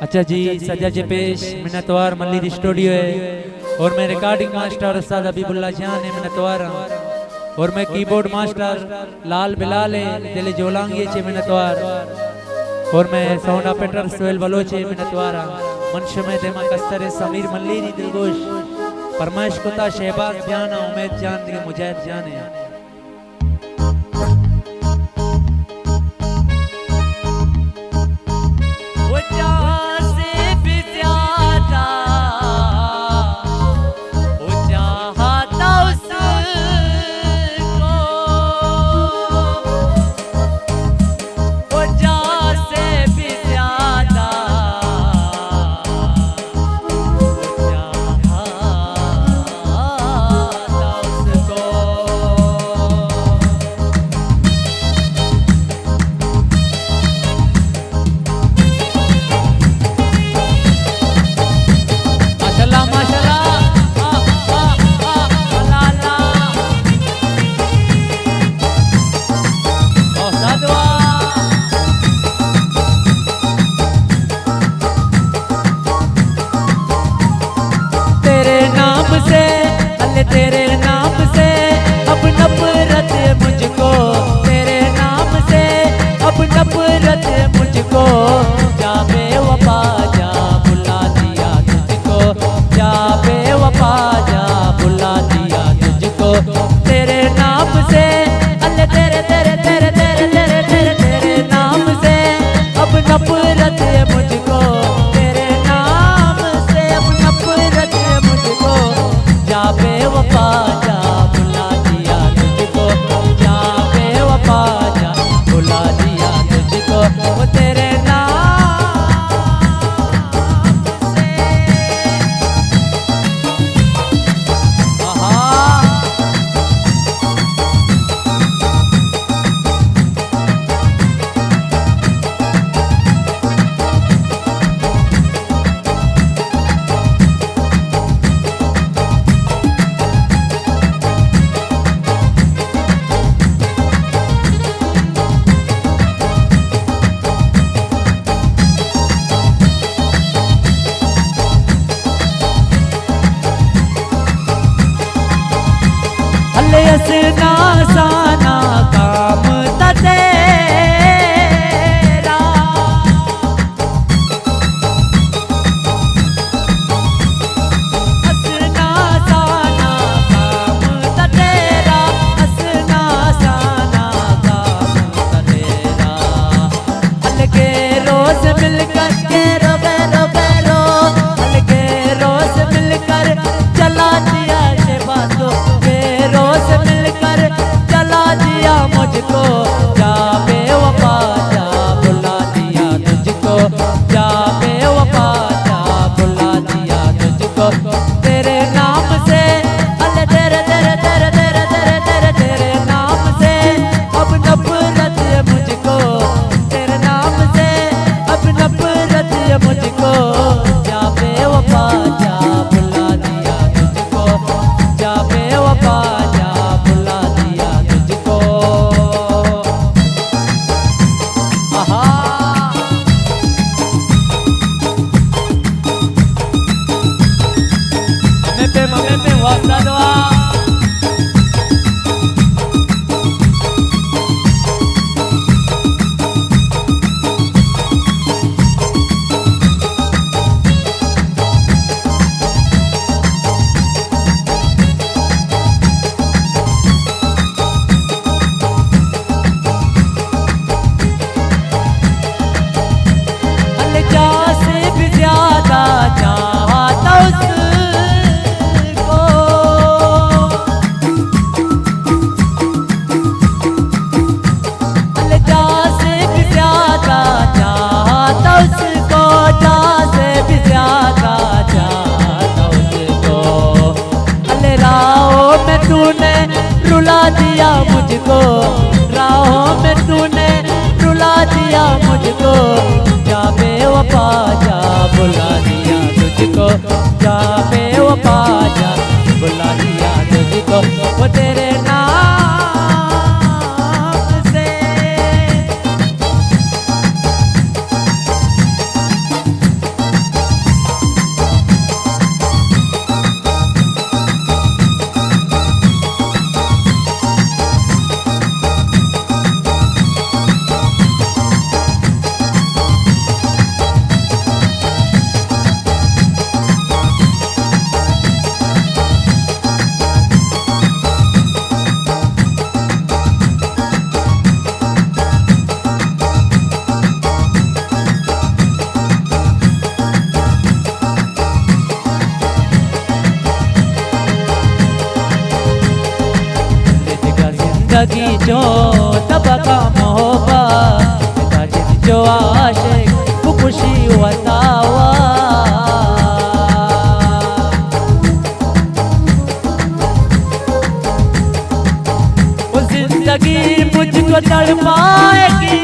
اچھا جی، سجا چہ پیش منتوار ملیر اسٹوڈیو ءِ اور مئے ریکارڈنگ ماسٹر استاد حبیب اللہ جان ءِ منتوار آں اور مئے کیبورڈ ماسٹر لال بلال ءِ دل جولانگی ءَ چہ منتوار اور مئے ساؤنڈ آپریٹر سہیل بلوچ ءِ منتوار آں۔ من شمئے دیما کستر ءِ سمیر ملیری دلگوش پرمائش کتا شہباز جان ءَ، امید جان دگہ مجاہد جان ءَ۔ ماشاءاللہ، ماشاءاللہ۔ آ، آ، آ، اللہ، اللہ۔ بہت سادوا۔ تیرے نام سے، اللہ تیرے نام سے، اب نفرت مجھ کو، تیرے نام سے، اب نفرت مجھ کو۔ جا بے وفا جا، بلا دیا تجھ کو۔ جا بے وفا جا، بلا دیا تجھ کو۔ تیرے نام سے، اللہ تیرے، تیرے، تیرے نام سے اب نفرت ہے مجھ کو، تیرے نام سے اب نفرت ہے مجھ کو۔ جا بے وفا جا، بلا دیا تجھ کو۔ جا بے وفا جا، بلا دیا تجھ کو۔ وہ تیرے نام سے۔ آہا۔ ہلے اس ناسانا کام تا تیرا۔ اس ناسانا کام تا تیرا، اس ناسانا کام تا تیرا۔ الگے روز مل کر گیرو، گیرو، گیرو۔ الگے روز مل کر جلا دیا یہ باتوں کے، روز مل کر جلا دیا مجھ کو۔ جا بے وفا جا، بلا دیا تجھ کو۔ جا بے وفا جا، بلا دیا تجھ کو۔ تیرے نام سے، اللہ تیرے، تیرے، تیرے نام سے اب نفرت ہے مجھ کو۔ تیرے نام سے اب نفرت ہے مجھ کو۔ جا بے وفا جا، بلا دیا تجھ کو۔ جا بے وفا جا، بلا دیا تجھ کو۔ آہا۔ ہمیں پہ، ہمیں پہ واسطہ دعا۔ الجا سے بھی زیادہ چاہتا اس کو۔ الجا سے بھی زیادہ چاہتا اس کو، جا سے بھی زیادہ چاہتا اس کو۔ الے راہوں میں تو نے رلا دیا مجھ کو، راہوں میں تو نے رلا دیا مجھ کو۔ جا بے وفا جا، بلا دیا تجھ کو۔ جا بے وفا جا، بلا دیا تجھ کو۔ وہ تیرے نام سے۔ او تبکا محبت، ادا جن جو عاشق، بکشی وتاوا۔ او زندگی مجھ کو تڑپائے گی،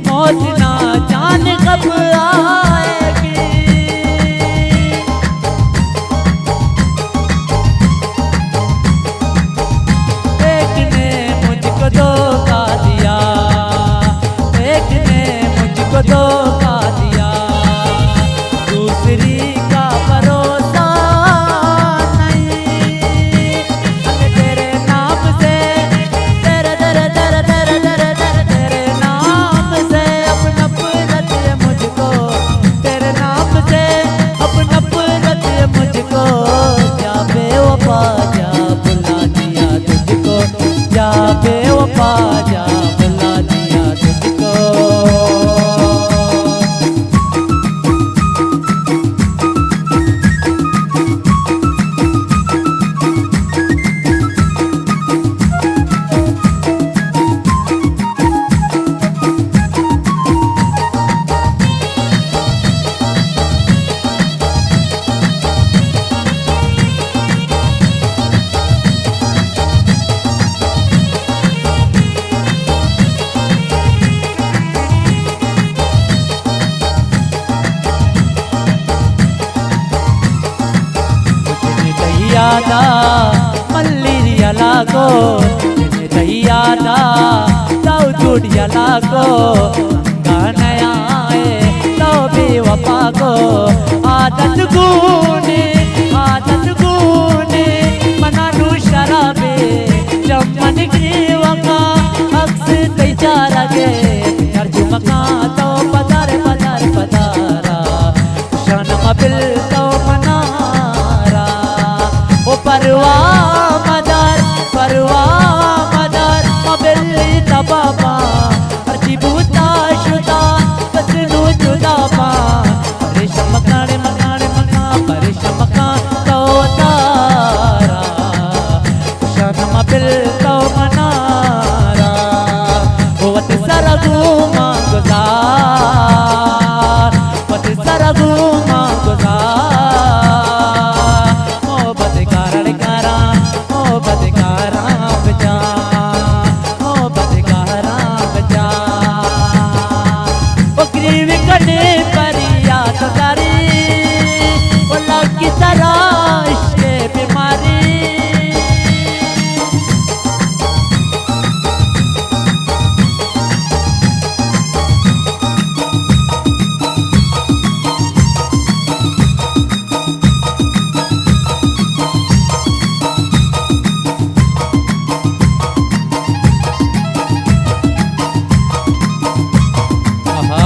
موت نہ جانے کب آئے گی۔ ایک نے مجھ کو دھوکا دیا، ایک نے مجھ کو دھوکا دیا، دوسری کا بھروسہ نہیں۔ تیرے نام سے، تیرے، تیرے، تیرے نام سے اب نفرت ہے مجھ کو، تیرے نام سے اب نفرت ہے مجھ کو۔ جا بے وفا جا، بلا دیا تجھ کو، جا بے وفا جا، بلا دیا تجھ کو۔ تئی یادا ملیر یلا کو، تئی یادا تو جوڑ یلا کو، گانا آئے تو بے وفا کو۔ عادت گونے، عادت گونے، منا نو شرابے، چمن گریوگا، عکس تئی چارگے، ترجمہ کا تو پدار، پدار، پدارا۔ شان مبل تو منارا۔ او پرواہ مدار، پرواہ مدار، مبل تبابا۔ ہرچی بوتا شتا، کس نو جدا با۔ پریشان مکانے، مکانے، مکان، پریشان مکان تو تارا۔ شان مبل تو منارا، وت سر گوما گزار، وت سر گوما گزار۔ محبت کارڑ کاراں، محبت کاراں بجا، محبت کاراں بجا۔ او گریوی کنے پریات داری، او لگی ترا عشق بیماری۔ آہا۔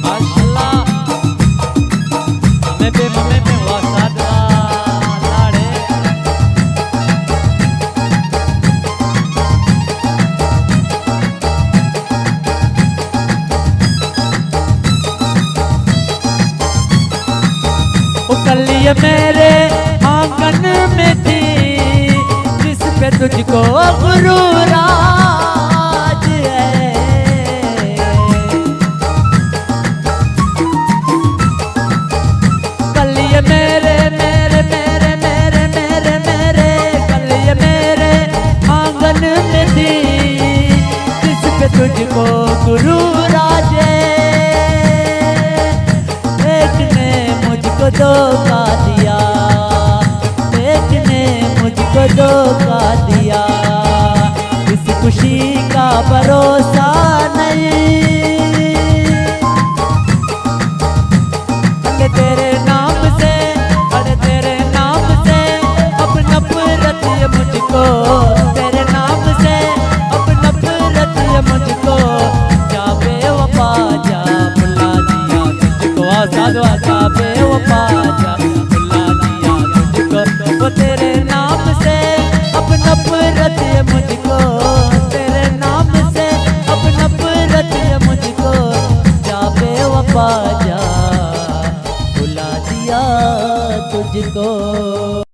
ماشاءاللہ۔ ہمیں پہ، ہمیں پہ واسطہ لاڑے۔ او کلی میرے آنگن میں تھی، جس پہ تجھ کو غرور آج ہے۔ کلی میرے، میرے، میرے، میرے، میرے، میرے، کلی میرے آنگن میں تھی، جس پہ تجھ کو غرور آج ہے۔ ایک نے مجھ کو دھوکا دیا، ایک نے مجھ کو دھوکا دیا، اس خوشی کا بھروسہ نہیں۔ ارے تیرے نام سے، ارے تیرے نام سے اب نفرت ہے مجھ کو، تیرے نام سے اب نفرت ہے مجھ کو۔ جا بے وفا جا، بھلا دیا تجھ کو۔ آزاد وا جا بے وفا جا، بھلا دیا تجھ کو۔ وہ تیرے نام سے اب نفرت ہے مجھ کو، تیرے نام سے اب نفرت ہے مجھ کو۔ جا بے وفا جا، بھلا دیا تجھ کو۔